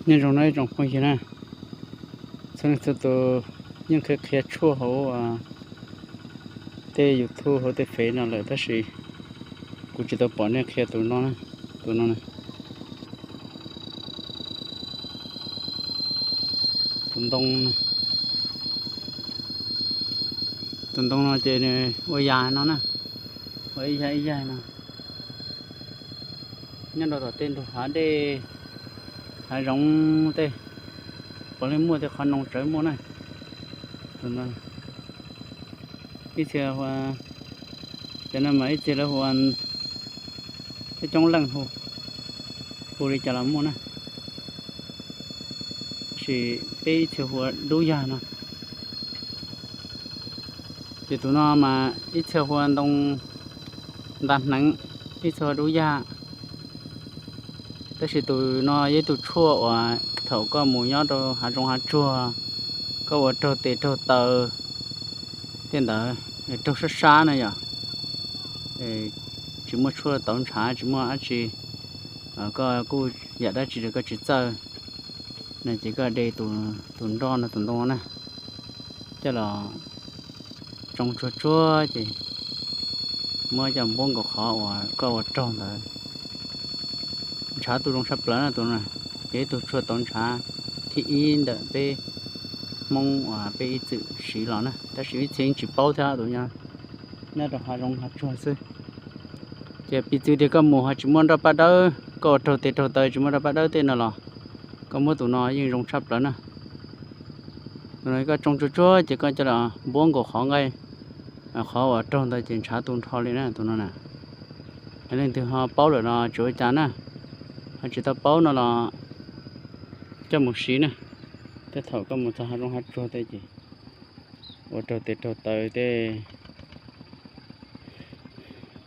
Nyob zoo no ib tsoom phooj ywg na, txhua leej txhua tus yeej qhia qhia tshuaj hauv tej YouTube hauv tej fev no lawm tab sis kuv tsis tau pom nej qhia tus no, tus no, tus ntoo, tus ntoo no ces nws ua yas no na, ua ib yas ib yas no nyob rau tom tej ntug hav dej, hav zoov tej, puav leej muaj tej qhov noo tsawv muaj na. Ib txhia, cov no mas ib txhia lawv hu ua coob coob leej hu, hu li cas los muaj na, tab sis peb ib txhia hu ua dub yag no. Ces tus no mas ib txhia hu ua ntoo nta hneev, ib txhia hu ua dub yag. Tab sis tus no yog ib tug tshuaj uas thaum koj mus nyob rau hav zoov hav tsuag, koj ua raug tes raug taw tej ntawd, raug sab sab na yom, tsis muaj tshuaj tauv ntshav tsis muaj dab tsi, koj kuj yam dab tsi los koj tsis txawj no ces koj de tus nroj no tus ntoo na coj los tsoo tsuag tsuag ces muab coj npuab nkaus qhov uas koj ua raug ntawd. Ntshav tu zoo tshaj plaws na tus no, yog ib tug tshuaj tauv ntshav thib ib ntawm peb Hmoob uas peb ib txwm siv los na, tab sis ib txhia yeej tsis paub thiab tus nyob rau hav zoov hav tsuag xwb. Ces piv txwv tias koj mus ho tsis muaj nroj paj dawb, koj ua raug tes raug taw tsis muaj nroj paj dawb tej no los koj muab tus no yeej zoo tshaj plaws na. Tus no koj tsoo tsuag tsuag ces koj coj los npuab nkaus qhov nqaij, qhov uas raug ntawd ces ntshav tu nrho li na tus no na. Yog leej twg ho paub lawm los tsis ua cas na, ho tsis tau paub no los coj mus siv na. Tej thaum koj mus txog hav zoov hav tsuag tej ces ua raug tes raug taw tej,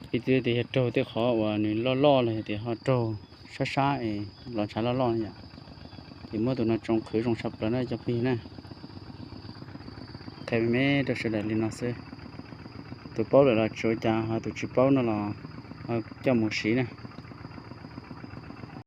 piv txwv tias yog raug tej qhov uas nws loj loj los yog tias ho raug sab sab es los ntshav loj loj yom, ces muab tus no tsoo qhwv zoo tshaj plaws na cov phooj ywg na. Qhia me me rau sawv daws li no xwb. Tus paub lawm los tsis ua cas, ho tus tsis paub no los ho coj mus siv na.